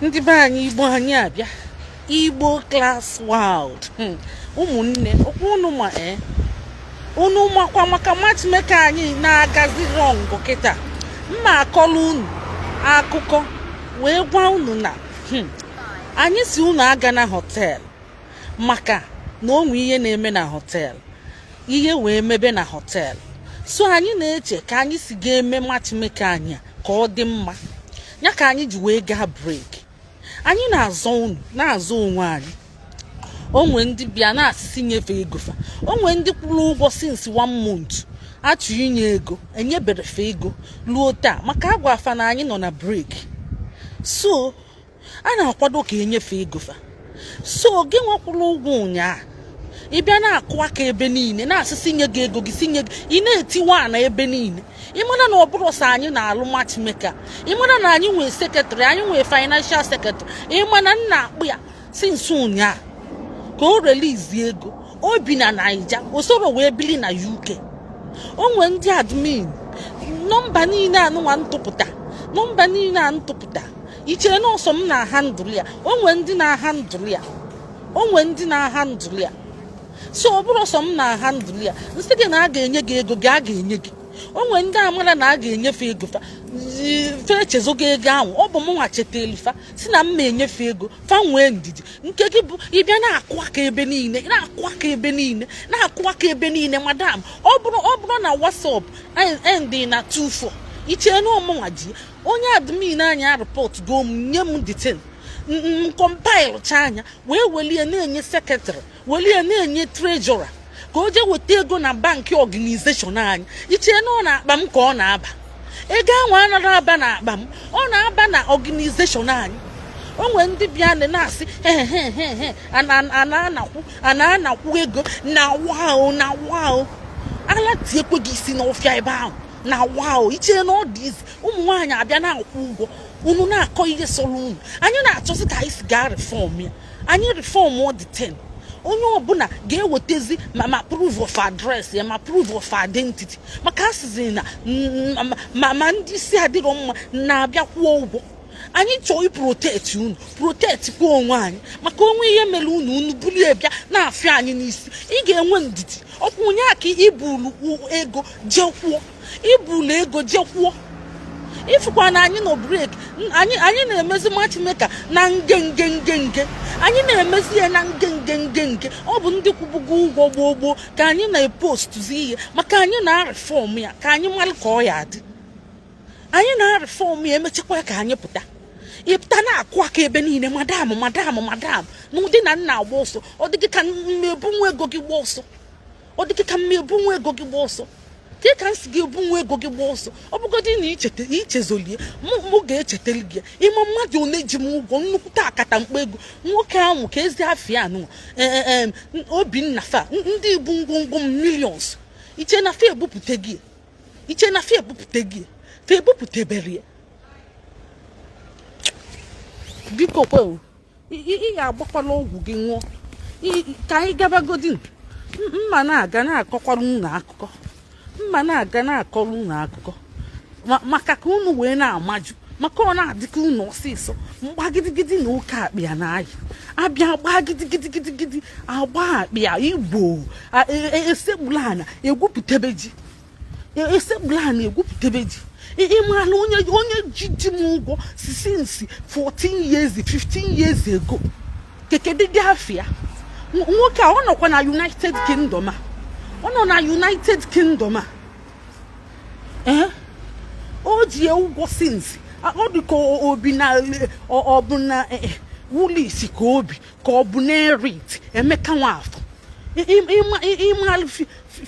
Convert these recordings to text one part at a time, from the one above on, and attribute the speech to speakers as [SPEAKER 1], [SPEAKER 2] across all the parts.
[SPEAKER 1] Ndị be anyị, Igbo anyị abịa, Igbo Class World. Ụmụnne, okwu unu ma, ee, unu makwa maka matchmaker anyị na-agazi wrong kịta. Mma akọrọ unu akụkọ wee gwa unu na anyị si unu aga na hotel maka na onwe ihe na-eme na hotel, ihe wee mebe na hotel. So anyị na-eche ka anyị si ga-eme matchmaker anyị a ka ọ dị mma, ya ka anyị ji wee gaa break. Anyị na-azọ unu, na-azọ onwe anyị. Onwe ndị bịa na-asịsị nyefe ego fa, onwe ndị kwụrụ ụgwọ since one month achọ inye ego, enyebere fa ego ruo taa, maka agwa afa na anyị nọ na break. So a na-akwado ka enyefe ego fa. So gị nwekwụrụ ụgwọ ụnyaa, ị bịa na-akụ aka ebe niile, na-asịsị nye gị ego gị, si nye gị, ị na-etiwa ana ebe niile. Ị mara na ọ bụrụ sọ anyị na-alụ matchmaker. Ị mara na anyị nwee secretary, anyị nwee financial secretary. Ị ma na nna akpụ ya since ụnyaa ka o release ego. O bi na Naija, o soro wee bili na UK. O nwee ndị admin, nọmba niile anụnwa ntụpụta, nọmba niile a ntụpụta, ichere na ọsọ m na-ahandle ya? O nwee ndị na-ahandle ya, o nwee ndị na-ahandle ya. So ọ bụrụ sọ m na-ahandle ya, nsị gị na a ga-enye gị ego gị, a ga-enye gị. O nwee ndị amara na a ga-enyefe ego fa, fe echezogo ego ahụ. Ọ bụ m nwa chetelu fa, si na m ma enyefe ego fa. Nwee ndidi. Nke gị bụ ịbịa na-akụ aka ebe niile, na-akụ aka ebe niile, na-akụ aka ebe niile. Madam, ọ bụrụ na WhatsApp end na 24, ichee na ọmụnwa ji onye admin anyị a report go m, nye m detain m compile cha anya wee welie na-enye secretary, welie na-enye treasurer ka o jee weta ego na bank organization anyị. Ichee na ọ na-akpa m ka ọ na-aba? Ego ahụ anaghị aba n'akpa m, ọ na-aba na organization anyị. O nwere ndị bịa na-asị he a na-anakwu, a na-anakwu ego na wow, na wow. Ala tiekwe gị isi n'ọfịa ebe ahụ na wow. Ichee na ọ dị izi? Ụmụ nwaanyị abịa na-akwụ ụgwọ, unu na-akọ ihe sọrọ unu. Anyị na-achọzi ka anyị si gaa reform ya. Anyị reform ọ dị 10, onye ọbụla ga-ewetezi ma proof of address ya, ma proof of identity, maka asịzi na ma ndị isi adịrọ mma na-abịa kwụọ ụgwọ. Anyị chọọ iprotect unu, protect kwa onwe anyị, maka onwe ihe mere unu, unu bulie bịa na-afịa anyị n'isi. Ị ga-enwe ndidi. Ọkwa onye a ka ibulu ego jee kwụọ, ibulu ego jee kwụọ. Ifụkwa na anyị nọ break, anyị na-emezi matchmaker na nge nge nge nge. Anyị na-emezi ya na nge nge nge nge. Ọ bụ ndị kwụbugo ụgwọ gboo gboo ka anyị na-epostzi ihe, maka anyị na-reform ya ka anyị mara ka ọ ya adị. Anyị na-reform ya, emechakwa ka anyị pụta. Ịpụta na-akụ aka ebe niile, "Madam, madam, madam," n'ụdị na nna agba ọsọ. Ọ dịghị ka mmebu nwa ego gị gba ọsọ, ọ dịghị ka mmebu nwa ego gị gba ọsọ. Ke ka m si gị ebu nwa ego gị gba ọsọ? Ọ bụgodị na icheta, ichezolie, mụ ga-echetara gị. Ịma mmadụ one ji m ụgwọ nnukwute akata mkpa ego? Nwoke ahụ ka ezi afịa anụ Obinna fa, ndị bụ ngwongwo m millions. Iche na fa ebupụta gị? Iche na fa ebupụta gị? Fa ebupụtabere ya. Biko kwe, ị ga-agbakwala ọgwụ gị ṅụọ ka anyị gabagodi. Mma na-aga na-akọkwara unu akụkọ, mma na-aga na-akọrọ unu akụkọ maka ka unu wee na-amaju, maka ọ na-adịka unu ọsịsọ mgbagidigidi na oke akpị ya na-ayị abịa gbaa gidigidigidi, agba akpị ya igbo esekpulu ana egwupụtebe ji, esekpulu ana egwupụtebe ji. Ịmara onye ji di m ụgwọ si since 14 years, 15 years ago? Kekedịdị afịa nwoke a? Ọ nọkwa na United Kingdom a, ọ nọ na United Kingdom a. Ee, o ji ya ụgwọ since. Ọ dị ka obi na ọ bụ na Woolwich ka obi, ka ọ bụ na Erith. Emeka Nwafọ, ịmalụ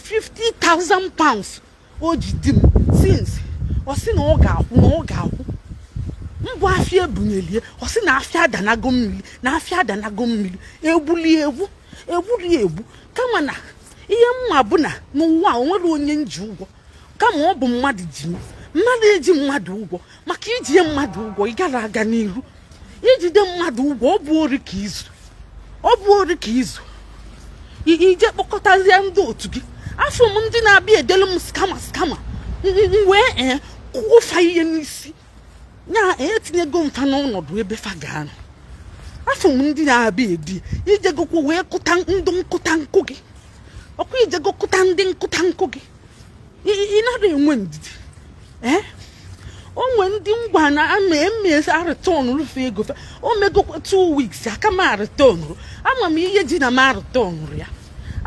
[SPEAKER 1] £50,000 o ji di m since. Ọ sị na ọ ga-akwụ, na ọ ga-akwụ mbụ. Afịa ebunyelie, ọ sị na afịa adanago mmiri, na afịa adanago mmiri. Egbuli egbu, egbuli egbu. Kama na ihe mma bụ na n'ụwa o nwere onye nji ụgwọ, kama ọ bụ mmadụ ji m. Mmadụ eji mmadụ ụgwọ, maka ijie mmadụ ụgwọ, ị gara aga n'ihu ijide mmadụ ụgwọ, ọ bụ ori ka izu, ọ bụ ori ka izu. Ije kpọkọtazie ndị otu gị. Afọ m ndị na-abịa edelu m scammer, scammer, m wee ee kwụfa ihe n'isi. Nya etinyego mfa n'ọnọdụ ebe fa ga-anọ. Afọ m ndị na-abịa edi ijegokwa wee kụta ndị nkụta nkụ gị. Ọkwa ijego kụta ndị nkụta nkụ gị. Ị nara enwe ndidi. Ee, o nwe ndị ngwa na ama eme a-return rufe ego fa. O megokwa 2 weeks aka m a-returnụrụ. Ama m ihe ji na m a-returnụrụ ya.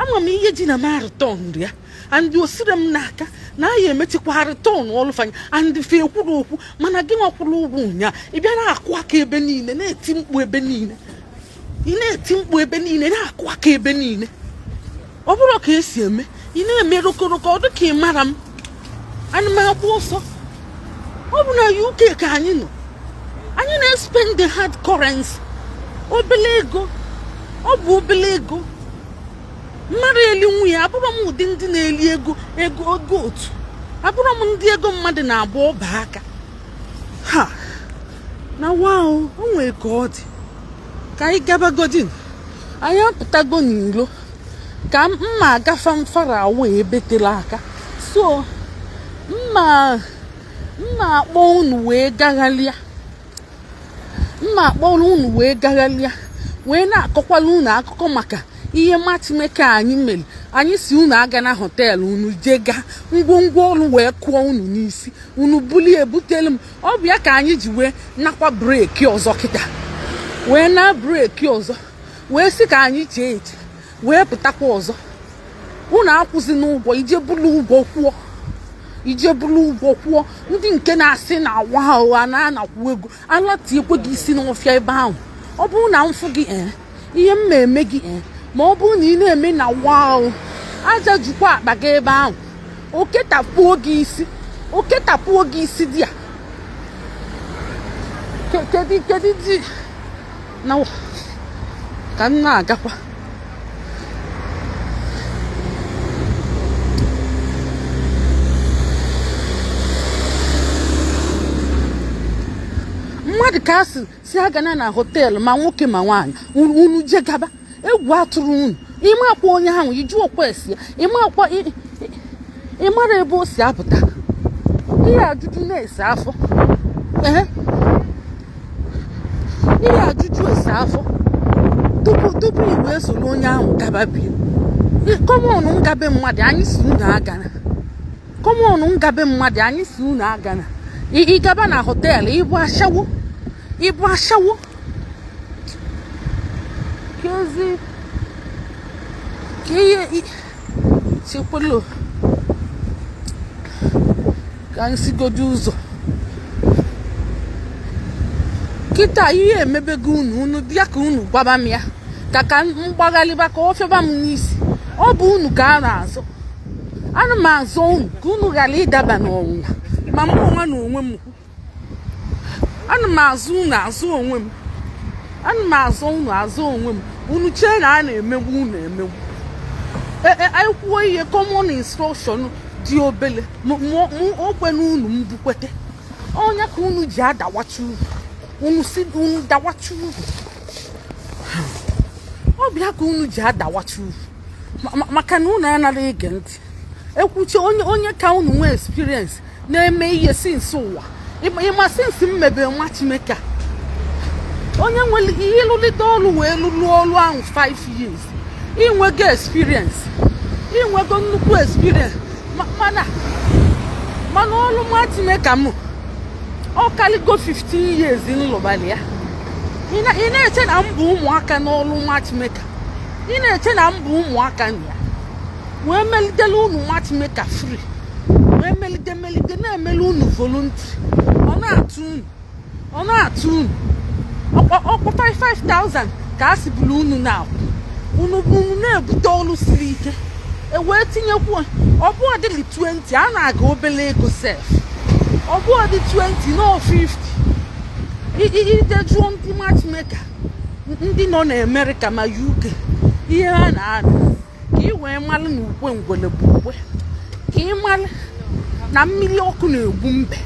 [SPEAKER 1] Ama m ihe ji na m a-returnụrụ ya. And osire m n'aka na aya emechikwa return ọlụfanya. And fe ekwuru okwu, mana gị nwakwuru ụgwọ ụnyaa, ị bịa na-akụ aka ebe niile, na-eti mkpu ebe niile. Ị na-eti mkpu ebe niile, na-akụ aka ebe niile. Ọ bụrụ ka esi eme, ị na-eme rokoroko, ọ dị ka ị mara m. Ana m agba ọsọ. Ọ bụ na UK ka anyị nọ, anyị na-spend the hard currency, obele ego. Ọ bụ obele ego mmadụ eli nwunye. Abụrụ m ụdị ndị na-eli ego ego ego otu. Abụrụ m ndị ego mmadụ na-agba ọba aka ha na wow. O nwere ka ọ dị. Ka anyị gabagodin. Anyị apụtago n'ilo ka mma agafa mfara wee ebetela aka. So mma mma akpọ unu wee gaghalịa, mma akpọrọ unu wee gaghalịa, wee na-akọkwala unu akụkọ maka ihe matchmaker anyị mere. Anyị si unu aga na hotel, unu jee gaa ngwongwo ọrụ wee kụọ unu n'isi, unu bulie ebutelu m. Ọ bụ ya ka anyị ji wee nakwa break ọzọ kịta, wee na break ọzọ, wee sị ka anyị chee eche, wee pụtakwa ọzọ. Unu akwụzi n'ụgwọ, ije bulu ụgwọ kwụọ, ije bulu ụgwọ kwụọ. Ndị nke na-asị na awa ha ụgha na-anakwu ego alatiekwe gị isi n'ọfịa ebe ahụ. Ọ bụrụ na mfụ gị, ee, ihe m ma eme gị, ee, ma ọ bụrụ na ị na-eme na wa ahụ, aja jukwa akpa gị ebe ahụ. Oke tapuo gị isi, oke tapuo gị isi dị a. Kedu di na ka m na-agakwa? Mmadụ ka a sị si agana na hotel, ma nwoke ma nwaanyị, unu je gaba. Egwu atụrụ unu. Ịma akwa onye ahụ iju okwa esi ya, ịma akwa ịmara ebe o si apụta. Ihe ajụjụ na-ese afọ, ee, ihe ajụjụ ese afọ tupu i wee soro onye ahụ gaba bie. Common ngabe mmadụ, anyị si unu agana. Common ngabe mmadụ, anyị si unu agana. Ịgaba na hotel, ịbụ ashawo, ịbụ ashawo. Kezi ka ihe chekwelo ka anyị sigodo ụzọ kịta. Ihe emebego unu, unu bịa ka unu gwaba m ya ka mgbaghalịba ka ọ fịaba m n'isi. Ọ bụ unu ka a na-azọ. Ana m azọ unu ka unu ghara ịdaba n'ọnwụnwa. Ma mụ onwe na onwe m, ana m azụ unu, azụ onwe m. Ana m azọ unu, azụ onwe m. Unu chee na a na-emegbu unu emegbu. Ee, anyị kwuo ihe common instruction dị obele mụ okwe na unu mbukwete onye ka unu ji adawacha uru. Unu si unu dawacha uru, ọ bịa ka unu ji adawacha uru, maka na unu anaghị ege ntị ekwuche onye ka unu nwee experience na-eme ihe since ụwa. Ịma since m mebere matchmaker, onye nwere ihe ịlụlite ọrụ wee lụrụ ọrụ ahụ 5 years, inwego experience, inwego nnukwu experience. Mana ọrụ matchmaker m, ọ karịgo 15 years nlụbalị ya. Ị na-eche na m bụ ụmụaka n'ọrụ matchmaker? Ị na-eche na m bụ ụmụaka na ya wee melitela unu matchmaker free, wee melite melite na-emele unu voluntary? Ọ na-atụ unu, ọ na-atụ unu ọkpọ 55,000 ka a sibulu unu na-akwụ unu. Unu na-ebute ọrụ siri ike, e wee tinyekwu. Ọ bụ ọdịlị 20, a na-aga obele ego sef. Ọ bụ ọdị 20 no 50. Ije jụọ ndị matchmaker ndị nọ na Amerịka ma UK ihe ha na-ana, ka ị wee malụ na ukwe ngwele bụ ukwe, ka ị malụ na mmiri ọkụ na-egbu mbe.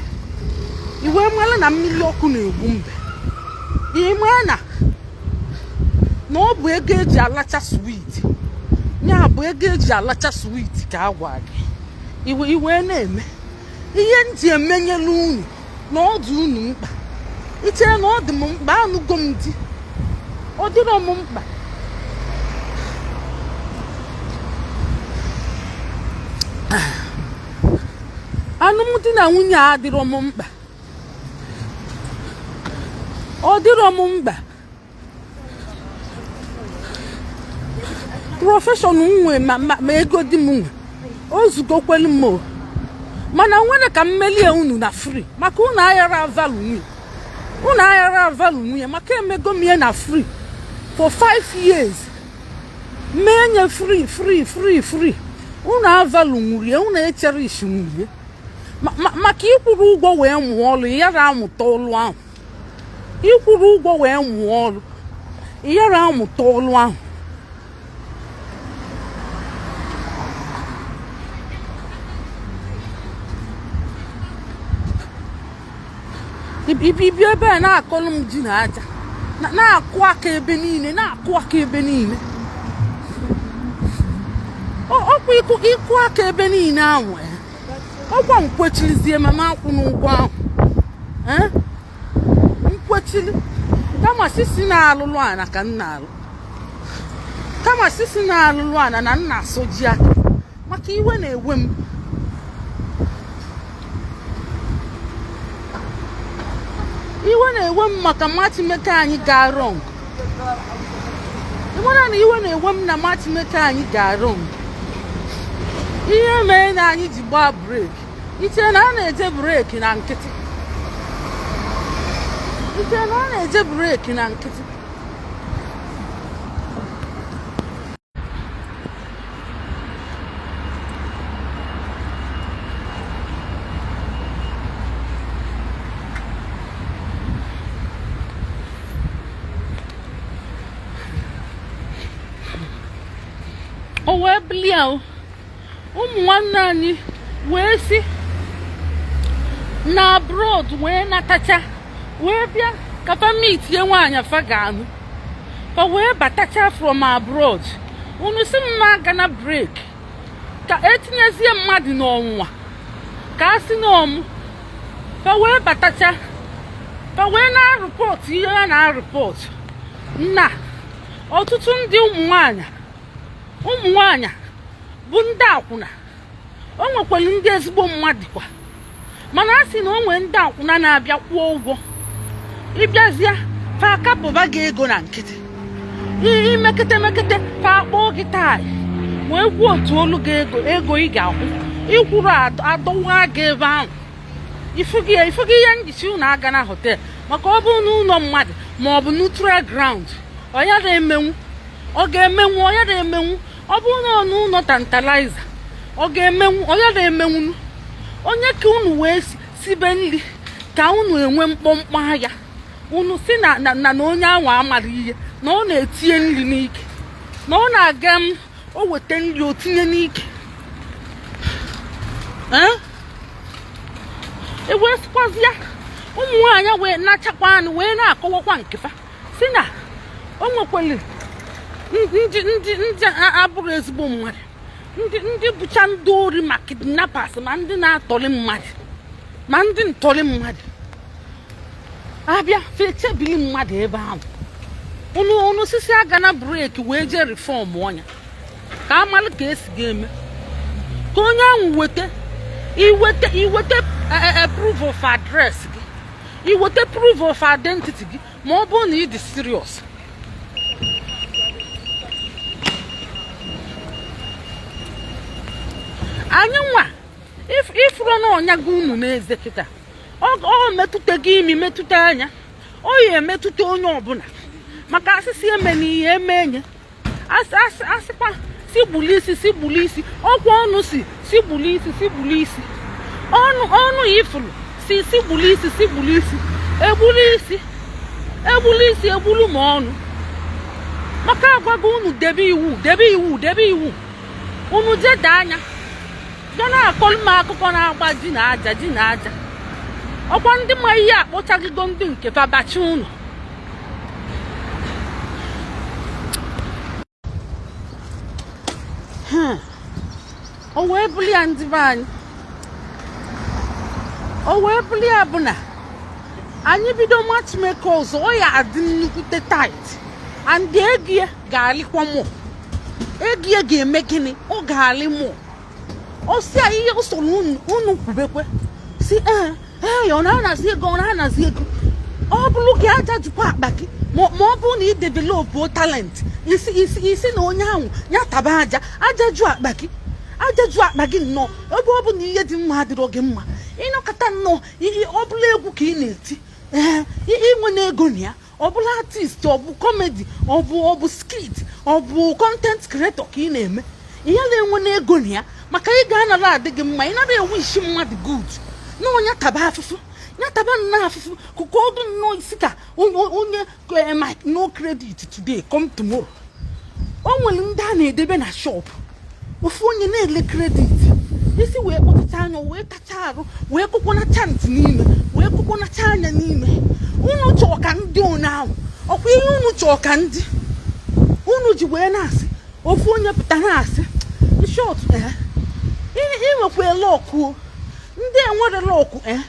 [SPEAKER 1] Ị wee malụ na mmiri ọkụ na-egbu mbe. Ị maa na ọ bụ ego eji alacha sweet ya, bụ ego eji alacha sweet ka a gwa gị. Iwe wee na-eme ihe m ji emenyelu unu na ọdụ unu mkpa. I chere na ọ dị m mkpa? Anụgo m di, ọ dịrọ m mkpa. Alụmdi na nwunye a adịrọ m mkpa, ọ dịrọ m mkpa. Profession m nwe ma ego di m nwe o zugokwelu m o. Mana nwere ka m melie unu na free, maka unu aghara avalue nwunye, unu aghara avalue nwunye, maka emego m ihe na free for 5 years, mee nye free, free, free, free. Unu avalue nwurie, unu echerish nwurie. Maka ịkwụrụ ụgwọ wee mụọ ọrụ, yara amụta ọlụ ahụ. Ịkwụrụ ụgwọ wee mụọ ọrụ, yara amụta ọlụ ahụ. Ibi ebe a na-akọlụ m ji na aja, na-akụ aka ebe niile, na-akụ aka ebe niile. Ọkwa ịkụ aka ebe niile ahụ, ọkwa nkwechilizie mama akwụ n'ụgwọ ahụ, nkwechili. Kama sisi na-alụlụ ana ka m na-alụ, kama sisi na-alụlụ ana na nna asọji aka, maka iwe na-ewe m. Iwe na-ewe m maka matchmaker anyị gaa wrong. Ị mara na iwe na-ewe m na matchmaker anyị gaa wrong. Ihe mere na anyị ji gbaa break, iche na a na-eje break na nkịtị? Iche na a na-eje break na nkịtị? O wee bilie o, ụmụ nwanne anyị wee si na abroad wee natacha, wee bịa ka fa meetie nwaanyị fa ga-anụ. Fa wee batacha from abroad, unu si mma aga na break ka etinyezie mmadụ n'ọnwụnwa, ka a sị n'ọmụ. Fa wee batacha, fa wee na-areport ihe ha na-areport na ọtụtụ ndị ụmụ nwanyị bụ ndị akwụna. O nwekwara ndị ezigbo mmadụ kwa, mana a sị na o nwee ndị akwụna na-abịa kwụọ ụgwọ, ịbịazịa fa akapụba gị ego na nkịtị, imekete mekete, fa akpọọ gị taa wee gwuo otu olu gị ego, ego ị ga-akwụ ịkwụrụ adọwa gị ebe ahụ. Ifugi ihe njichi unu aga na hotel, maka ọ bụrụ n'ụlọ mmadụ ma ọ bụ neutral ground, ọ ya na-emenwu, ọ ga-emenwu, ọ ya na-emenwu. Ọ bụrụ na ọ n'ụlọ tantalizer, ọ ga-emenwu, ọ ya na-emenwu. Onye ka unu wee sibe nri ka unu enwe mkpọmkpọ anya, unu si na onye ahụ amara ihe, na ọ na-etinye nri n'ike, na ọ na-aga m o weta nri o tinye n'ike. E wee sịkwazịa ụmụ nwaanyị wee nachakwa anụ, wee na-akọwakwa nkefa, si na o nwekwara ndị abụrụ ezigbo mmadụ, ndị bụcha ndị ori, ma kidnappers, ma ndị na-atọrị mmadụ, ma ndị ntọrị mmadụ, abịa fechebili mmadụ ebe ahụ. Unu sisi aga na break wee jee reform ọnya ka amalụ ka esi ga-eme ka onye ahụ weta iweta proof of address gị, iweta proof of identity gị, ma ọ bụrụ na ị dị serious. Anyị nwa ifuru na ọnya gị unu n'eze kịta, ọ metụta gị imi, metụta anya, ọ ya emetụta onye ọbụla, maka asịsị eme n'ihe eme enye, asịkwa si gbuli isi, si gbuli isi. Ọkwa ọnụ si gbuli isi, si gbuli isi, ọnụ ọnụ ya ifuru si gbuli isi, si gbuli isi, egbuli isi, egbuli isi, egbulu ma ọnụ. Maka agwago unu debe iwu, debe iwu, debe iwu. Unu jeda anya bịa na-akọlụ m akụkọ na-agba ji na aja, ji na aja. Ọkwa ndị ma ihe akpọchagigo ndị nke fabachi unu. O wee bụrụ ya, ndị be anyị, o wee bụrụ ya bụ na Anyị bido matchmaker ọzọ, ọ ya adị nnukwute tight, and ego ya ga-alịkwa mụ. Ego ya ga-eme gịnị? Ọ ga-alị mụ. Ọ sị ya ihe ọ sọrọ unu, unu kwubekwe si ee ee, ọ na-anazi ego, ọ na-anazi ego. Ọ bụrụ gị, aja jukwa akpa gị, ma ọ bụrụ na ị develop talent, isi isi isi na onye ahụ ya taba aja, aja ju akpa gị, aja ju akpa gị nnọọ. Ebe ọ bụ na ihe dị mma adịrọ gị mma, ịnọkọta nnọọ, ihe ọ bụla egwu ka ị na-eti, ee, inwe na ego na ya, ọ bụla artist, ọ bụ comedy, ọ bụ skit, ọ bụ content creator ka ị na-eme, ihe na-enwe na ego na ya, maka ị ga-anara adị gị mma. Ị nara enwe isi mmadụ good na onye taba afụfụ, ya taba nnọọ afụfụ, kụkọ ọdụ nnọọ isi ka onye no credit today, come tomorrow. O nwere ndị a na-edebe na shop, ofu onye na-ele credit isi wee kpọtụcha anya, wee tacha arụ, wee kụkwanacha ntị n'ime, wee kụkwanacha anya n'ime. Unu chọọ ka ndị one ahụ, ọkwa ihe unu chọọ ka ndị unu ji wee na-asị ofu onye pụta na-asị short. Ee, inwekwa luck o. Ndị enwere luck, ee,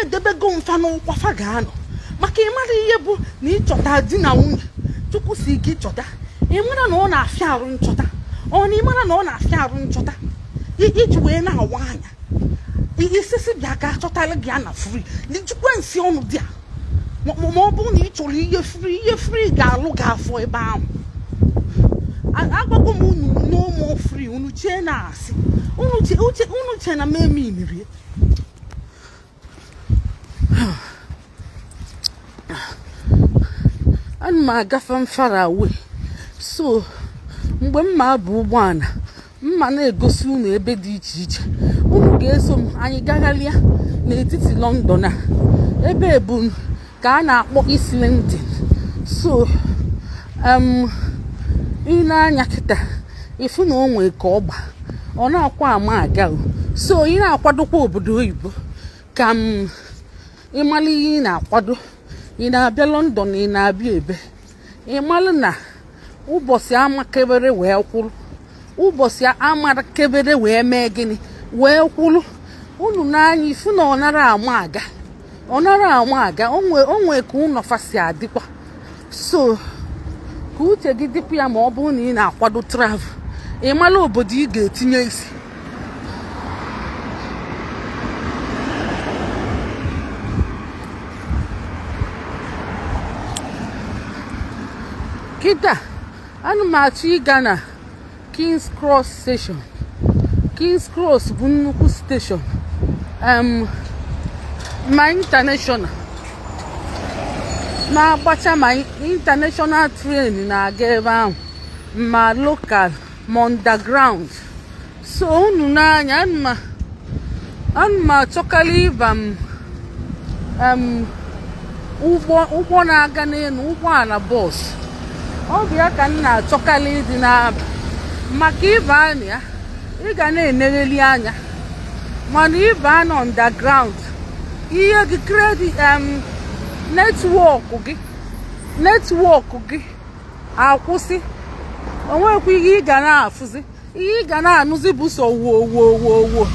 [SPEAKER 1] edebego mfa n'ụkwa fa ga-anọ, maka ịmara ihe bụ na ịchọta di na nwunye Chukwu si gị chọta. Ịmara na ọ na-afịa arụ nchọta, ọ na ịmara na ọ na-afịa arụ nchọta iji wee na-awa anya isisi bịa ka achọtala gị ya na free. Lijikwa nsị ọnụ dị a, ma ọ bụrụ na ị chọrọ ihe free, ihe free ga-alụ gị afọ ebe ahụ. Agwago m unu, no more free. Unu chee na asị unu chee uche unu chee na m eme imirie. Ana m agafe mfara away, so mgbe m ma abụ ụgbọala mma na-egosi unu ebe dị iche iche, unu ga-eso m anyị gagharịa n'etiti London a. Ebe bụ ka a na-akpọ Islington. So ị na-anya kịta, ịfụ na o nwee ka ọ gba, ọ na-akwa ama aga o. So ị na-akwadokwa obodo oyibo, ka m ịmala ihe ị na-akwado. Ị na-abịa London, ị na-abịa ebe ịmalụ na ụbọchị amakebere wee kwụrụ, ụbọchị amarakebere wee mee gịnị, wee kwụrụ. Unu n'anya ifu na ọ nara ama aga, ọ nara ama aga. Onwe ka ụlọ fa si adịkwa. So ka uche gị dịkwa ya, ma ọ bụrụ na ị na-akwado travel, ị mara obodo ị ga-etinye isi. Kịta ana m achọ ịga na King's Cross Station. King's Cross bụ nnukwu station, ma international na-agbacha, ma international train na-aga ebe ahụ, ma local, ma underground. So unu n'anya, ana m achọkarị ịba m ụgbọ na-aga n'elu, ụgbọala bus. Ọ bụ ya ka m na-achọkarị ịdị na-aba, maka ịba na ya, ị ga na-enegheli anya. Mana ịba na underground, ihe gị credit, network gị, network gị akwụsị. Onwekwa ihe ị ga na-afụzi, ihe ị ga na-anụzi bụ sọ wo wo wo wo.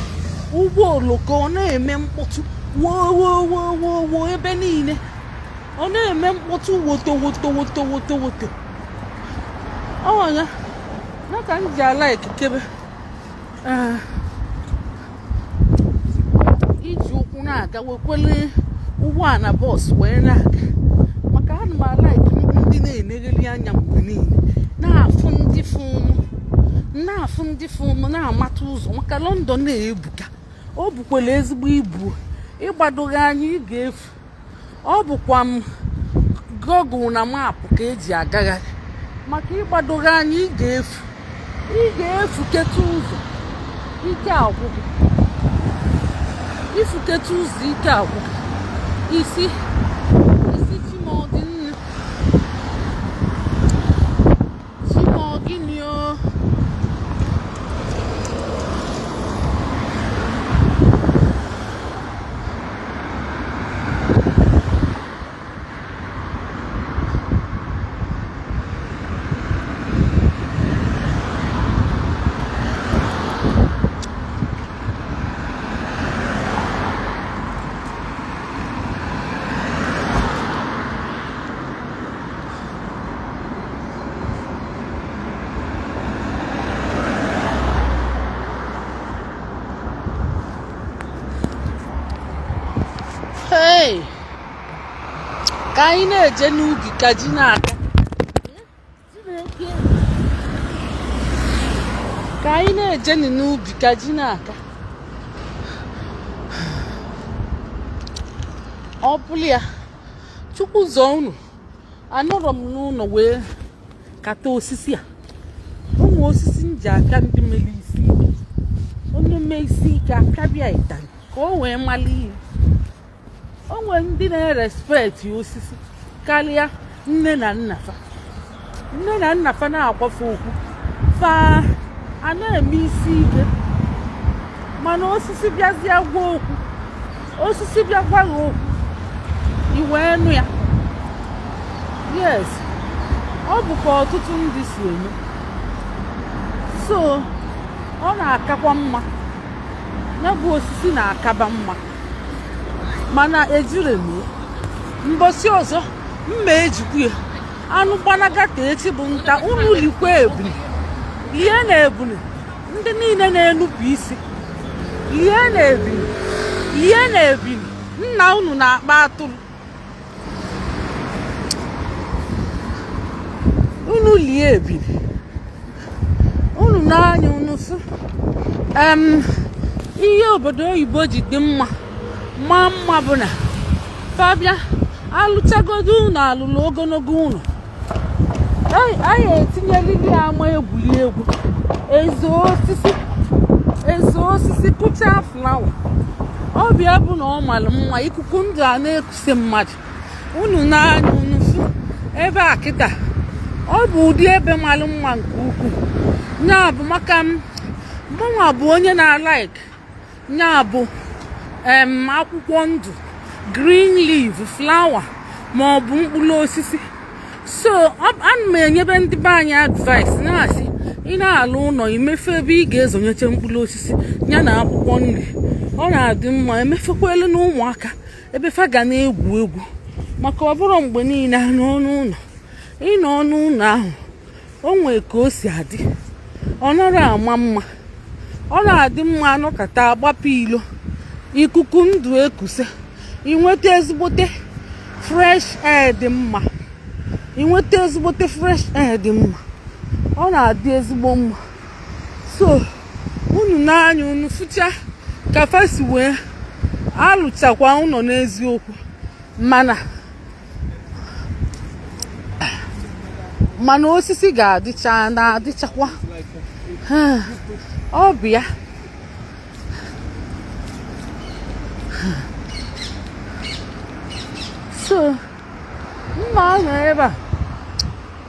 [SPEAKER 1] Ụgbọ oloko ọ na-eme mkpọtụ wo wo wo wo wo ebe niile, ọ na-eme mkpọtụ woto woto woto woto woto. Ọnya ya ka m ji ala ekikebe iji ụkwụ na-aga, wekwele ụgbọala bus wee na-aga, maka ana m a-like ndị na-enegheli anya mgbe niile, na-afụ ndị fụmụ, na-afụ ndị fụmụ, na-amata ụzọ, maka London na-ebuka. O bukwara ezigbo ibu, ịgbadoghị anya ị ga-efu. Ọ bụkwa m Google na map ka eji agagharị, maka ịgbadoghị anya ị ga-efu, ị ga-efuketa ụzọ, ike agwụ gị. Ifuketa ụzọ, ike agwụ gị. Isi isi chimọdịnne chimọgịnị o. Hey, ka anyị na-eje n'ubi ka ji na-aka. Ka anyị na-eje n'ubi ka ji na-aka. Ọ bụrụ ya, Chukwu zọọ unu. Anọrọ m n'ụlọ wee kata osisi a. Ụmụ osisi m ji aka ndị mere isi ike. Onye mee isi ike, akabịa ịtarị ka o wee mara ihe. O nwere ndị na-erespect osisi karịa nne na nna fa. Nne na nna fa na-agwafe okwu, fa a na-eme isi ike, mana osisi bịazie gwa okwu, osisi bịa gwa gị okwu, i wee nụ ya. Yes, ọ bụ ka ọtụtụ ndị si eme. So ọ na-akakwa mma, ya bụ osisi na-akaba mma, mana ejire m ya. Mbọsị ọzọ mma ejikwu ya. Anụ gbanagata echi bụ nta. Unu likwa ebule, lie na ebule. Ndị niile na-enupụ isi, lie na ebili, lie na ebili. Nna unu na-akpa atụrụ, unu lie ebili. Unu n'anya unu fụ ihe obodo oyibo ji dị mma, maa mma, bụ na fa bịa alụchagodo ụlọ, alụlụ ogologo ụlọ, anyị etinyelili ama egwuregwu, ezo osisi, ezo osisi, kụchaa flower. Ọbịa bụ na ọ mara mma, ikuku ndụ a na-ekuse mmadụ. Unu n'anya unu fụ ebe a kịta, ọ bụ ụdị ebe mara mma nke ukwuu. Ya bụ maka m, mụnwa bụ onye na-alike ya bụ akwụkwọ ndụ, green leaf, flower ma ọ bụ mkpụrụ osisi. So ana m enyebe ndị be anyị advice, na-asị, ị na-alụ ụlọ, imefe ebe ị ga-ezonyeche mkpụrụ osisi ya na akwụkwọ nri. Ọ na-adị mma. Emefekwelu na ụmụaka ebe fa ga na-egwu egwu, maka ọ bụrụ mgbe niile n'ọnụ ụlọ, ịnọ ọnụ ụlọ ahụ, o nwee ka o si adị, ọ nọrọ ama mma. Ọ na-adị mma anọkata agbapụ ilo, ikuku ndụ ekuse, inweta ezigbote fresh air dị mma, inweta ezigbote fresh air dị mma. Ọ na-adị ezigbo mma. So unu n'anya unu fụcha ka fa si wee alụchakwa ụlọ n'eziokwu, mana osisi ga-adịcha na-adịchakwa. Ọ bụ ya. So mma nọ ebe a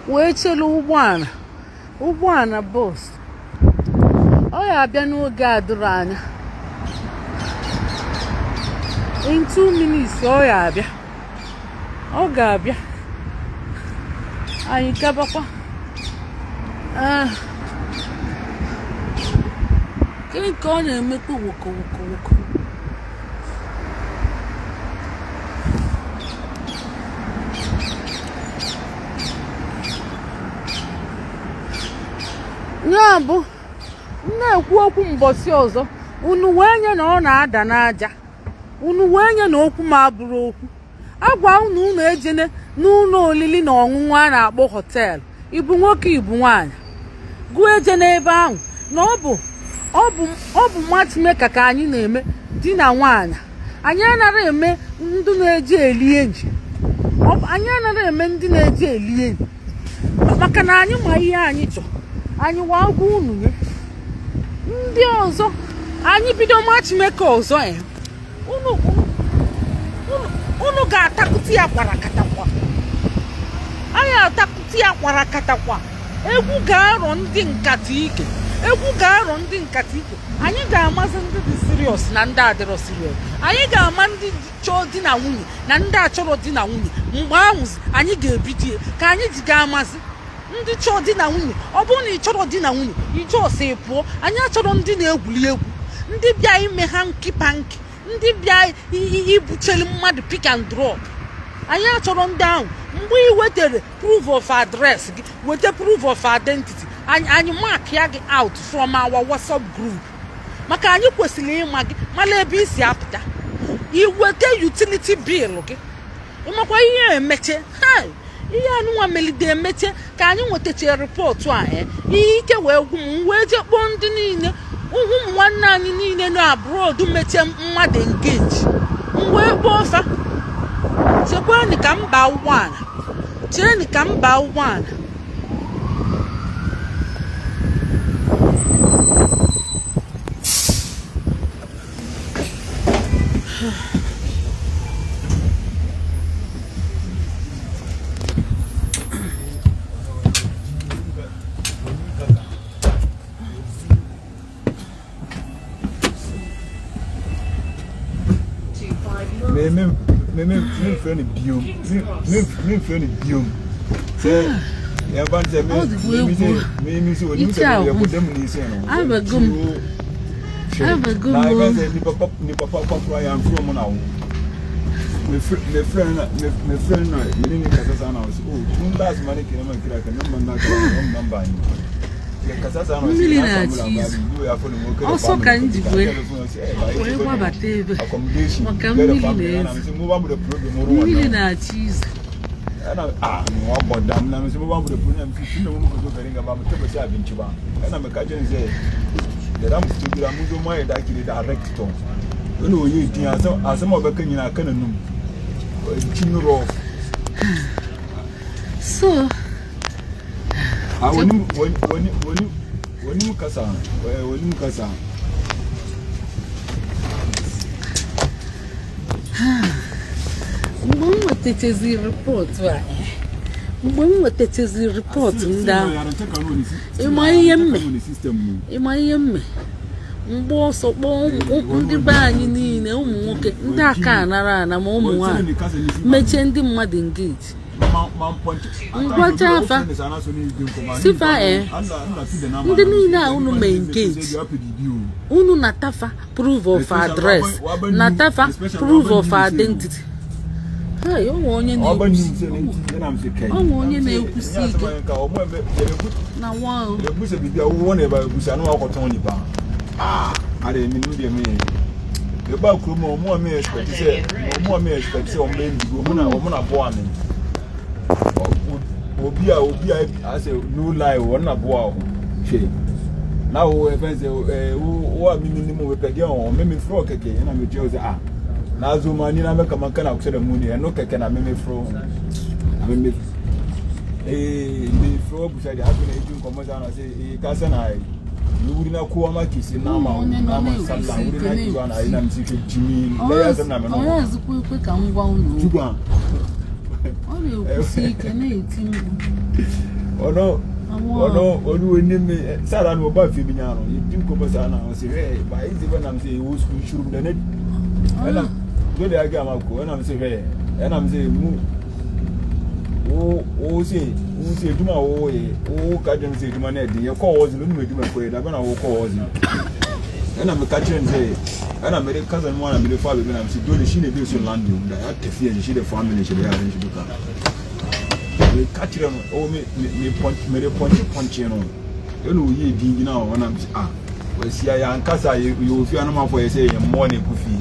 [SPEAKER 1] wee chere ụgbọala, ụgbọala bus. Ọ ya abịa n'oge adịrọ anya, in 2 minutes ọ ya abịa, ọ ga-abịa. Anyị gabakwa. Ah. Gịnị ka ọ na-emekwa? Woko woko woko. Ya bụ m na-ekwu okwu mbọsị ọzọ, unu wee nye na ọ na-ada n'aja, unu wee nye na okwu m abụrụ okwu. Agwa unu, unu ejene n'ụlọ oriri na ọṅụṅụ a na-akpọ hotel. Ịbụ nwoke, ịbụ nwaanyị, gụọ eje n'ebe ahụ na ọ bụ matchmaker ka anyị na-eme di na nwaanyị. Anyị anaghị eme ndị na-eji eli enyi. Anyị anaghị eme ndị na-eji eli enyi, maka na anyị ma ihe anyị chọ. Anyị wa gwa unu nye ndị ọzọ. Anyị bido matchmaker ọzọ ya, unu ga-atakụta ya kwara katakwa. Anyị atakụta ya kwara katakwa. Egwu ga-arọ ndị nkata ike, egwu ga-arọ ndị nkata ike. Anyị ga-amazi ndị dị serious na ndị adịrọ serious. Anyị ga-ama ndị chọọ di na nwunye na ndị achọrọ di na nwunye. Mgbe ahụ anyị ga-ebido ya ka anyị ji ga-amazi ndị chọọ di na nwunye. Ọ bụrụ na ị chọrọ di na nwunye, ije ọsọ ị pụọ. Anyị achọrọ ndị na-egwuri egwu, ndị bịa ime ha hanky panky, ndị bịa ibucheli mmadụ pick and drop. Anyị achọrọ ndị ahụ. Mgbe ị wetere proof of address gị, weta proof of identity anyị, anyị mark ya gị out from our WhatsApp group, maka anyị kwesịrị ịma gị, mara ebe i si apụta. Iweta utility bill gị. Ịmakwa ihe emeche hai, ihe anụnwa melide emeche ka anyị nwetacha report a. Ihe ike wee gwụ m, wee jee kpọọ ndị niile, ụmụ nwanne anyị niile nọ abroad mechie mmadụ engage. M wee kpọọ fa, chekwanụ ka m baa ụgbọala, cherenụ ka m baa ụgbọala.
[SPEAKER 2] Me me me me me mfrɛ no biom, me me mfrɛ no biom sɛ yɛba sɛ me me sɛ me me sɛ onim sɛ yɛ kɔ dɛm ni sɛ no.
[SPEAKER 1] Abɛgo m, abɛgo m.
[SPEAKER 2] Na ɛbɛn sɛ nipa papa kura yɛn mfrɛ mu na wo me frɛ no, me frɛ no, me ne ne kasa saa na ɔsɛ o tun da asoma ne kene ma kira kɛ ne ma na kɛ ne ma ba ni kasa saa na ɔsɛ
[SPEAKER 1] Mmiri na-achọ izu. Ọsọ ka m ji wee gbabata ebe maka mmiri na-ezo, mmiri na-achọ izo.
[SPEAKER 2] Ɛna ah, wabɔ dam na mɛ ba mu da problem tun da mun zo garin gaba mu taba ci abinci ba. Ɛna mɛ ka kyerɛ sɛ da za mu fito gida mun zo ma yɛ daki da direct tɔn ɛna oye din asɛm asɛm a ɔbɛka nyinaa ka n'anum kyi rɔ.
[SPEAKER 1] So
[SPEAKER 2] Ah, wɔnim wɔnim wɔnim wɔnim kasa, wɔnim kasa.
[SPEAKER 1] Mgbe m nwetachazi report a, mgbe m nwetachazi report ndị ahụ, ịma ihe mme, ịma ihe mme, mgbe ọsọ kpọọ ndị be anyị niile, ụmụ nwoke ndị aka anara ana ma ụmụ nwaanyị mechie ndị mmadụ engage, ngwacha afa sifa ndị niile a unu ma engage, unu natafa proof of address, natafa proof of identity. Hey, onwe onye na-ekwusi, onwe onye na-ekwusi ike na nwa o.
[SPEAKER 2] Ebusa biribi a wowɔ na ɛba ebusa na wakɔtɔn nipa ah ade mi nu deɛ mi yɛ eba kurom a ɔmo a mi expect sɛ ɔmo a mi expect sɛ ɔmo bɛ bibi ɔmo na boa mi, obi a asɛ no lie, wɔn na boa o. Hwɛ na wo ɛfɛn sɛ wo a mi ni mu pɛ deɛ ɔmo mi frɔ kɛkɛ ɛna mi kyerɛ sɛ ah na azoma ni na mɛ kama kana kusɛ dɛ mu ni ɛno kɛkɛ na mi mi frɔ na mi frɔ busa deɛ afei na edi nkɔmɔ saa na sɛ kasa na ni wuri na kowa ma kisi nama nama sallah wuri na kiwa na ina msi ke jimi na ya zama na
[SPEAKER 1] Ọ
[SPEAKER 2] no
[SPEAKER 1] ezikwa ekwe ka m gwa unu okwu.
[SPEAKER 2] Jugwa.
[SPEAKER 1] Ọ na-ekwusi ike, na-eti mkpu.
[SPEAKER 2] Ɔno ɔno ɔno wɔ mi sara no ɔba fie bi nya no yɛdi nkɔmɔ saa na ɔsɛ hwɛ ba ezi bɛ nam sɛ ɛwɔ sukuu nsurum dɛ ne ɛna dole agi ama ko ɛnam sɛ hwɛ ɛnam sɛ mu wo se edwuma a wo yɛ wo ka dwom sɛ edwuma no ɛden yɛ kɔɔ wɔdze no onum edwuma kɔ yɛ dabe na wo kɔɔ wɔdze ɛna meka kyerɛ no sɛ ɛna mede kasa no mu ana mede fa baabi na mese dole shi ne bai son landing da ya tafiya shi da family shi da yaran shi duka. Meka kyerɛ no ɛwɔ me me me mede pɔnkye pɔnkye no ɛna oyie din gyina hɔ ɛna mese ah wɔasia yɛ ankasa yɛ wɔ fie anam afɔ yɛ sɛ yɛ mmoa na ɛgu fie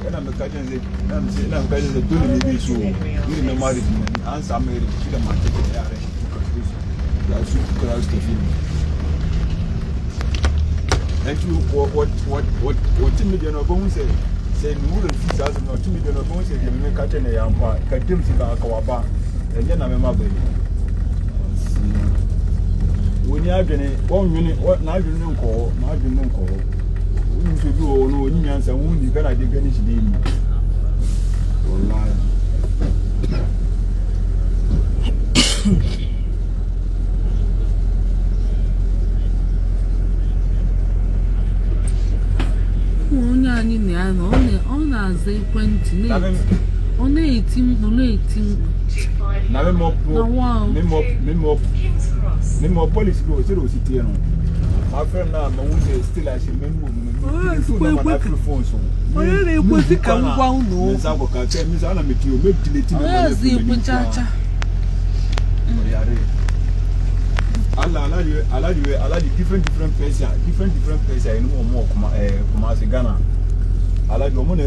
[SPEAKER 2] ɛna meka kyerɛ no sɛ ɛna mese ɛna meka kyerɛ sɛ dole ne bai so dole na marriage ne an samu irin shi da matar da yaran shi duka su su duka su tafi ne. Nti wɔte mi deɛ no ɔbɛhu sɛ ne wura fi saa asɛm no ɔte mi deɛ no ɔbɛhu sɛ deɛ meka kyerɛ no yɛ ampa ka dem sika aka waba ɛnyɛ na mɛma bɛyi wɔni adwene wɔnwene n'adwene no nkɔ hɔ, n'adwene no nkɔ hɔ. Wonim sɛ obi wɔ hɔ no ɔnyi nyansa wonni Ghana de gani hyide ni wallahi.
[SPEAKER 1] Ụmụ onye anyị na-anọ, ọ na-aza ekwentị, ọ na-eti mkpu, na-eti mkpu.
[SPEAKER 2] Na me mɔ
[SPEAKER 1] Na wow.
[SPEAKER 2] Me mɔ police bi o sɛ o si tie no ma fɛn na ma hu sɛ still ahyɛ mɛ nu mu
[SPEAKER 1] Onye
[SPEAKER 2] mɛ tu na ma na afiri phone so.
[SPEAKER 1] Onye na-ekwesị ka m gwa unu
[SPEAKER 2] me nsa akɔ ka sɛ mi nsa na mi tie o mɛ delete mi
[SPEAKER 1] Onye ezi ekwe cha cha.
[SPEAKER 2] Ɔyare. Allah Alhaji Alhaji Alhaji, different different person, different different person ɛnu wɔn wɔ kuma Kumasi, Ghana. Alhaji, wɔn na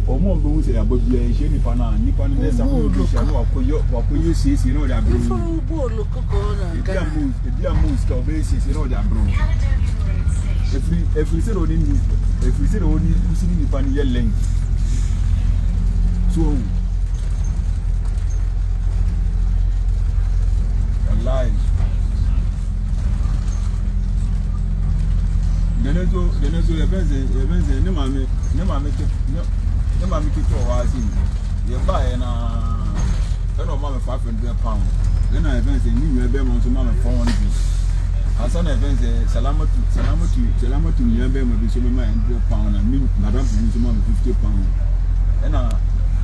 [SPEAKER 2] wɔn a bɛhu sɛ yabɔ bia nhyɛ nipa na nipa no bɛ sa ko bi hyɛ no wakɔ yɛ siesie na ɔde abere mu.
[SPEAKER 1] Ifuru ụgbọ oloko ka ọ
[SPEAKER 2] Ebi
[SPEAKER 1] na-aga.
[SPEAKER 2] a mo, ebi a mo sika ɔbɛyɛ siesie na ɔde abere mu. Efiri sɛ ɔne ni, efiri sɛ ɔne kusi ni nipa no yɛ link so wallahi dene so yɛfɛn sɛ ne maame ketewa wɔ ase yi yɛ ba yɛ na ɛna ɔma mi £500, ɛna yɛfɛn sɛ ne nua bɛrima nso ma mi 400 ansa na yɛfɛn sɛ Salamatu nua bɛrima bi nso bɛ ma £100, na mi madam bi nso ma mi £50, ɛna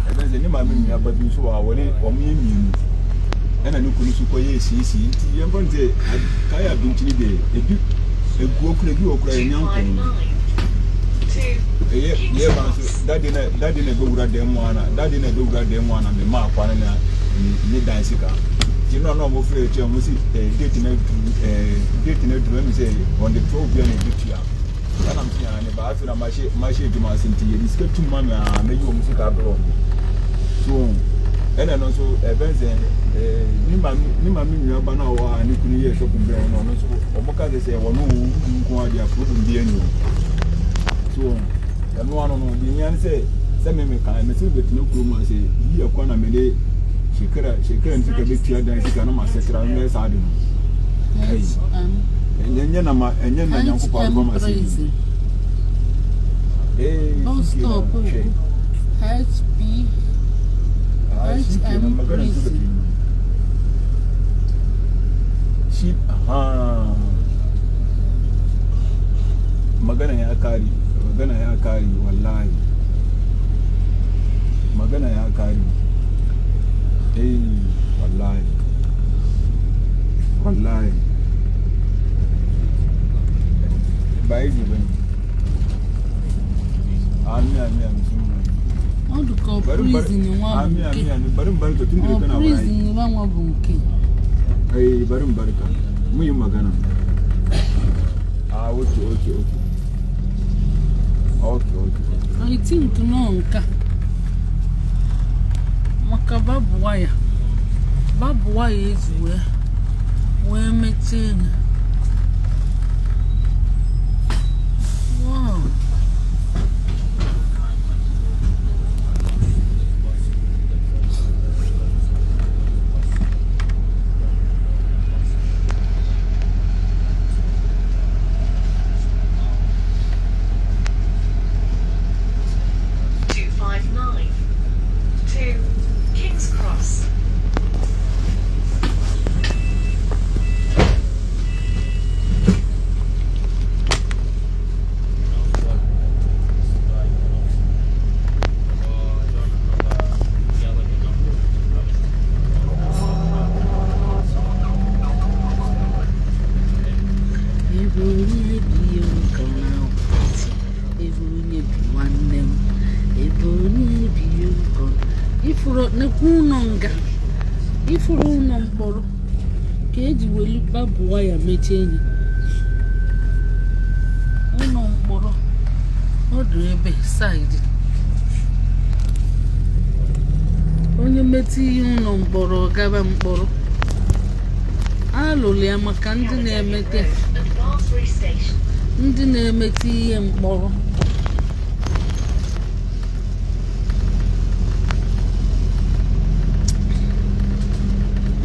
[SPEAKER 2] yɛfɛn sɛ ne maame nua ba bi nso wɔ a wɔne wɔn yɛ mmienu, ɛna ne kunu nso kɔ yɛ esiesie. Nti yɛn fɛn sɛ kaya abinkyini deɛ, ebi egu okura, ebi wɔ kura yɛ nyanko. Ɛyɛ yɛ ba nso dadi na ebɛwura dan mu ana, dadi na ebɛwura dan mu ana, mɛ maa kwan na ne dan sika ti no na ɔmo fɛ ekyir, ɔmo si date na duru, date na duru, ɛmi sɛ on the 12 bi na ebi tua, ɛna mo si yan ne ba. Afei na ma hyɛ edwuma ase, nti yɛde sika tum ma mi a mɛyi ɔmo sika abrɛ ɔmo so. Ɛna no nso ɛbɛn sɛ ne maame nua ba na ɔwɔ a ne kunu yɛ shopping brɛ ɔno, ɔno nso ɔmo ka sɛ wɔn wo nko adeɛ a problem bi ɛni o so. Ɛno ano no deɛ nyɛ ne sɛ me kan mɛ sɛ bɛtena kurom a sɛ yi yɛ kwan na mede shekara ne sika bɛtua dan sika na ma sɛkra no bɛyɛ saa de no. Ɛnyɛ na ma ɛnyɛ na Nyankopɔn adom ama sɛ
[SPEAKER 1] Prison. Bus stop.
[SPEAKER 2] Hwɛ.
[SPEAKER 1] HP.
[SPEAKER 2] Ah, shi kenan, magana su da shi aha, magana ya kare, magana ya kare, wallahi magana ya kare. Wallahi wallahi ba easy bane. Amin, amin, amin, sun.
[SPEAKER 1] Ọ dị ka ọ
[SPEAKER 2] Bari bari
[SPEAKER 1] prison nwa bụ
[SPEAKER 2] amin
[SPEAKER 1] nke.
[SPEAKER 2] Amin, amin, bari barka tun da
[SPEAKER 1] Ọ
[SPEAKER 2] kana wani.
[SPEAKER 1] prison nwa nwa bụ nke.
[SPEAKER 2] Bari barka mun yi magana. Ah, okay.
[SPEAKER 1] I think nọ nka maka barbed wire, barbed wire eji wee mechie ya. Wow.
[SPEAKER 3] 259 to King's Cross.
[SPEAKER 1] Ebe onye bi ụka na-akwụsị, ebe onye bi nwanne m, ebe onye bi ụka. Ifuru nekwa ụlọ nga, ifuru ụlọ mkpọrọ ka eji welu barbed wire mechie ya. Ụlọ mkpọrọ ọdụ ebe side, onye metụ ihe ụlọ mkpọrọ, ọ gaba mkpọrọ. Alụrụ ya maka ndị na-emete
[SPEAKER 3] At Battery Station.
[SPEAKER 1] ndị na-emete ihe mkpọrọ.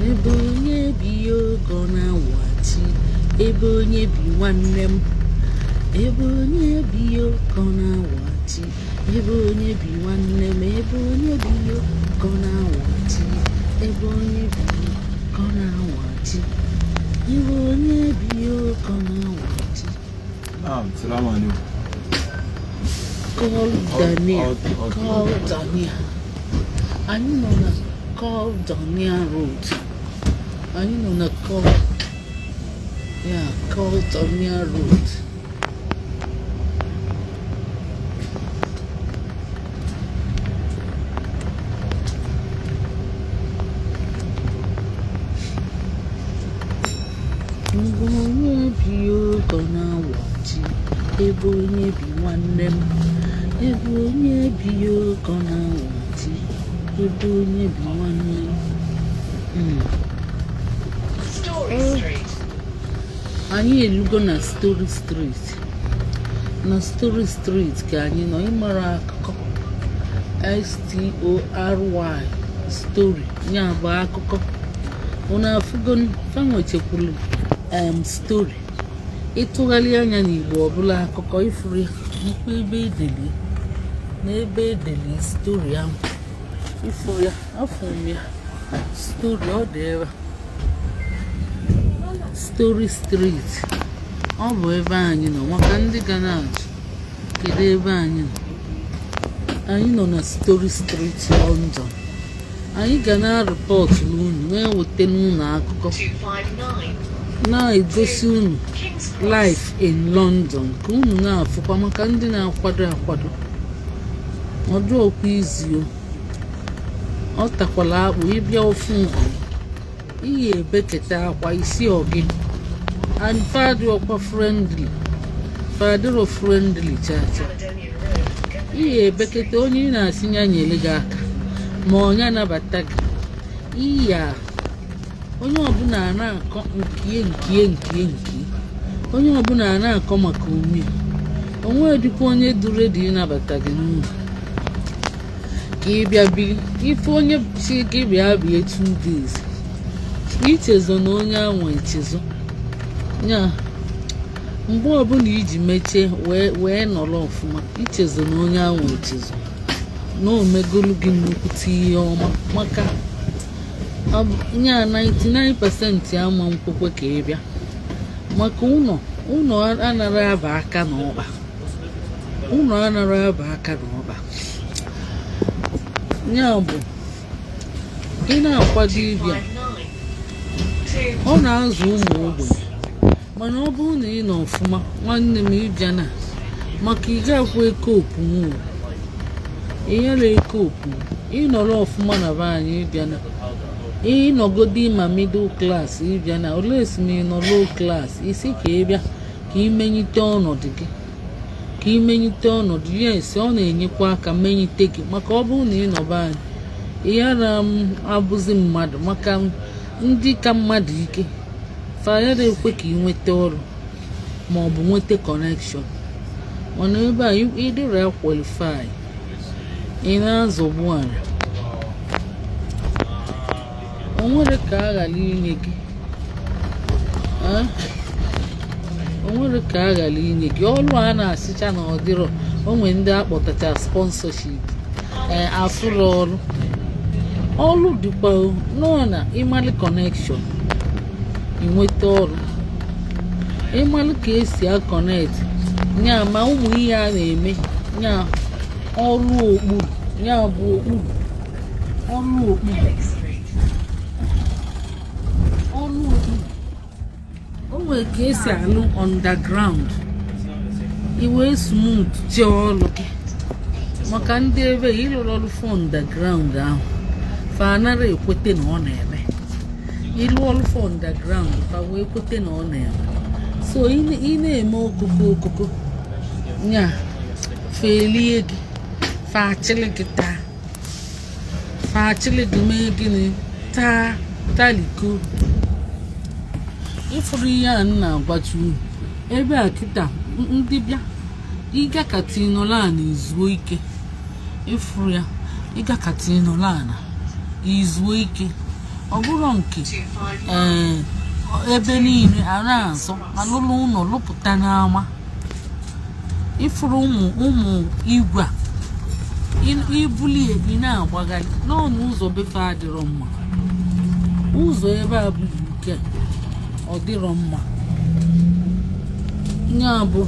[SPEAKER 1] Ebe onye bi ogo na-awachi, ebe onye bi nwanne m, ebe onye bi ogo na-awachi, ebe onye bi nwanne m, ebe onye bi ogo na-awachi, ebe onye bi ogo na-awachi, ebe onye bi ogo na-awachi.
[SPEAKER 2] Na'am, salamu alaikum.
[SPEAKER 1] Call Daniel.
[SPEAKER 2] Okay.
[SPEAKER 1] Call Daniel. Anyị nọ na Call Daniel Road. Anyị nọ na Call, yeah, Call Daniel Road. Ebe onye bi ka ọ na-awọchi. Ebe onye bi, nwanne m, ebe onye bi ka ọ na-awọchi. Ebe onye bi, nwanne m.
[SPEAKER 3] Story
[SPEAKER 1] Oh.
[SPEAKER 3] Street.
[SPEAKER 1] Anyị elugo na Story Street. Na Story Street ka anyị nọ. Ịmara akụkọ, Story, story, ya bụ akụkọ. Unu afụgo fanwechekwulu story, ịtụgharị anya n'Igbo ọbụla akụkọ. Ifuru ya mkpa ebe edelie na ebe edelie story ahụ, ifuru ya, afụ m ya, story, ọ dị ebe a. Story Street, ọ bụ ebe anyị nọ. Maka ndị ga na-ajụ kedu ebe anyị nọ, anyị nọ na Story Street, London. Anyị ga na-report n'unu, na-eweta n'unu akụkọ,
[SPEAKER 3] 259.
[SPEAKER 1] na-egosi unu
[SPEAKER 3] King's Cross.
[SPEAKER 1] life in London, ka unu na-afụkwa. Maka ndị na-akwado akwado, ọdụ okwu izi o, ọ takwala akpụ. Ịbịa ofu nkwụ iyi ebeketa akwa isi ọgị and fadị ọkwa friendly, fadịrọ friendly chacha.
[SPEAKER 3] Caledonian Road.
[SPEAKER 1] Iyi ebeketa onye ị na-asị ya nyere gị aka ma onye anabata gị. Iya onye ọbụla a na-akọ nkie nkie nkie nkie, onye ọbụla a na-akọ maka ume onwe, dịkwa onye duru edi ịnabata gị n'ụlọ ka ị bịa biri. Ife onye si gị bịa bie 2 days, ichezo na onye ahụ echezo ya. Mgbe ọbụla iji mechie wee wee nọrọ ọfụma, ichezo na onye ahụ echezo na omegolu gị nnukwute ihe ọma. Maka nya 99% ama nkwekwe ka ị bịa, maka ụlọ ụlọ anara aba aka n'ọkpa, ụlọ anara aba aka n'ọkpa. Ya bụ ị na-akwado ịbịa,
[SPEAKER 3] 259.
[SPEAKER 1] ọ na-azụ ụmụ ogbenye. Mana ọ bụrụ na ị nọ ọfụma, nwanne m, ịbịa na maka ị ga-akwụ ekopu nwa ịnyere ekopu, ịnọrọ ọfụma na be anyị. Ịbịa na ịnọgodi ma middle class, ịbịa na olee si ma ị nọ low class, isi ka ị bịa ka imenyite ọnọdụ gị, ka imenyite ọnọdụ. Yes, ọ na-enyekwa aka menyite gị. Maka ọ bụrụ na ị nọbe anyị, ịghara m abụzi mmadụ, maka ndị ka mmadụ ike fayara ekwe ka ị nweta ọrụ ma ọ bụ nweta connection. Mana ebe a, ịdịrị qualify, ị na-azọgbu ala, o nwere ka a ghara inye gị. Eh? O nwere ka a ghara inye gị ọrụ a na-asịcha na ọ dịrọ. O nwere ndị akpọtacha sponsorship, ee, afụrụ ọrụ. Ọrụ dịkwa o, nọ na ịmalị connection, inweta ọrụ, ịmalụ ka esi a-connect nya ma ụmụ ihe a na-eme nya ọrụ okpuru, ya bụ okpuru ọrụ okpuru.
[SPEAKER 3] Helix Street.
[SPEAKER 1] Ọrụ okpuru, o nwere ka esi alụ underground, iwee smooth jee ọrụ gị. Maka ndị ebe ịlụrụ ọrụ fụ underground ahụ, fa anara ekwete na ọ na-eme. Ịlụ ọrụ fụ underground, fa wee kwete na ọ na-eme. So ị na-eme okoko okoko nya, felie gị, fa achịlị gị taa, fa achịlị gị mee gịnị, taa taliko. Ịfụrụ ihe a m na-agwachi unu ebe a kịta, ndị bịa ịgakata ịnọrọ ana izuo ike. Ịfụrụ ya, ịgakata ịnọrọ ana izuo ike. Ọ bụrụ nke
[SPEAKER 3] 259.
[SPEAKER 1] ee, ebe niile a na-azọ alụlụ ụlọ lụpụta n'ama. Ịfụrụ ụmụ ụmụ igwe a, ibulie ị na-agbagharị n'ọnụ ụzọ befe adịrọ mma. Ụzọ ebe a bụ UK, ọ dịrọ mma. Ya bụ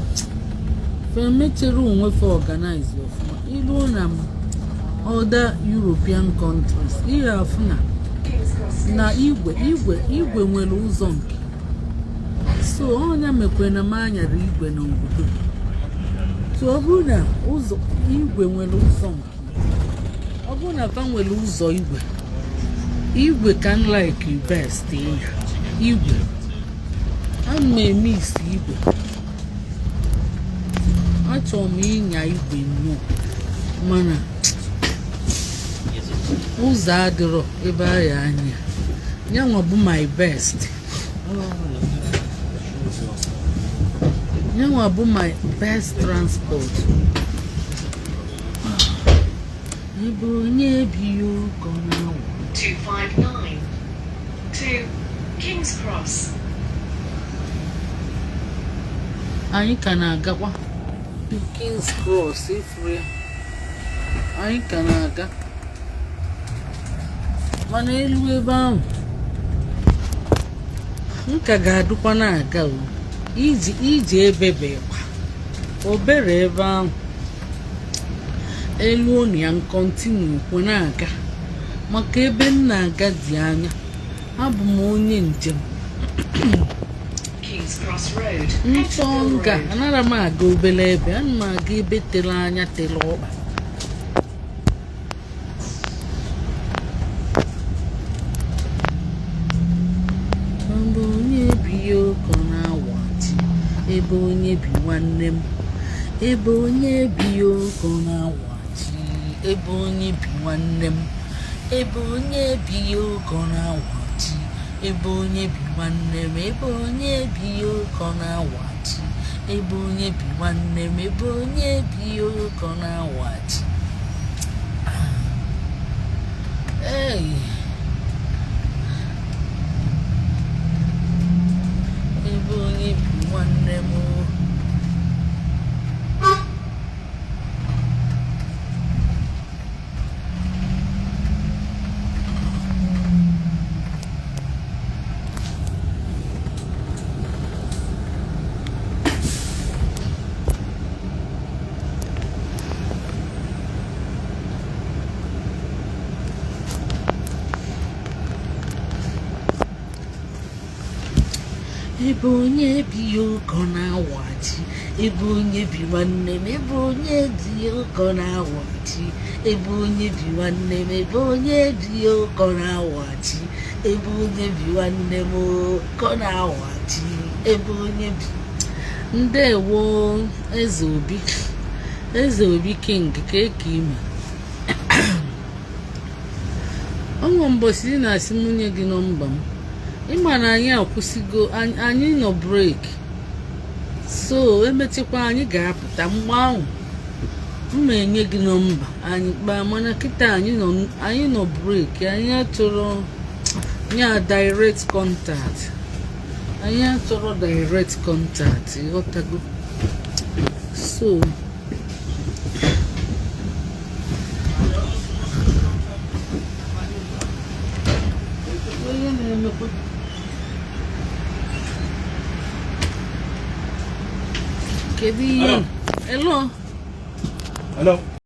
[SPEAKER 1] femechere onwe fe organize ọfụma. Iluo na other European countries, ihe afụ na
[SPEAKER 3] King's Cross
[SPEAKER 1] na
[SPEAKER 3] Station.
[SPEAKER 1] igwe igwe igwe nwere ụzọ nke so ọnya mekwe na m anyara igwe n'obodo. So ọ bụrụ na ụzọ igwe nwere ụzọ nke, ọ bụrụ na fa nwere ụzọ igwe, igwe ka m like best. Ịnya igwe Ana m eme isi igwe. Achọrọ m ịnya igwe nnọọ, mana ụzọ adịrọ ebe ahịa anya yanwa bụ my best, yanwa bụ my best transport. Ebe onye bi ụkọ na-awụ.
[SPEAKER 3] 259. To King's Cross.
[SPEAKER 1] Anyị ka na-agakwa King's Cross. Ifuru ya, anyị ka na-aga, mana elu ebe ahụ m ka ga-adụkwa na-aga o iji iji ebebekwa obere ebe ahụ elu onu ya continue kwe na-aga, maka ebe m na-aga dị anya. Abụ m onye njem.
[SPEAKER 3] King's Cross Road.
[SPEAKER 1] Nchọ
[SPEAKER 3] Exeter
[SPEAKER 1] nga
[SPEAKER 3] Road.
[SPEAKER 1] anara m aga obere ebe, ana m aga ebe tere anya, tere ọkpa. Ebe onye bi ụkọ na-awachi, ebe onye bi nwanne m, ebe onye bi ụkọ na-awachi, ebe onye bi nwanne m, ebe onye bi ụkọ na-awachi, ebe onye bi nwanne m, ebe onye bi ụkọ na-awachi, ebe onye bi nwanne m, ebe onye bi ụkọ na-awachi. Hey. Ebe onye bi nwanne m o. Ebe onye bi ụkọ na-awachi, ebe onye bi nwanne m, ebe onye dị ụkọ na-awachi, ebe onye bi nwanne m, ebe onye bi ụkọ na-awachi, ebe onye bi nwanne m ụkọ na-awachi, ebe onye bi. Ndewo, Eze Obi, Eze Obi King, ka eke ime ọnwa mbọchị ị na-asị nwunye gị nọmba m. Ịma na anyị akwụsịgo, anyị nọ break, so emechakwa anyị ga-apụta. Mgbe ahụ m ma enye gị nọmba, anyị kpaa. Mana kịta anyị nọ break, anyị achọrọ nya direct contact, anyị achọrọ direct contact, ịghọtago? So onye na-emekwa, kedu ihe? Hello.
[SPEAKER 2] Hello.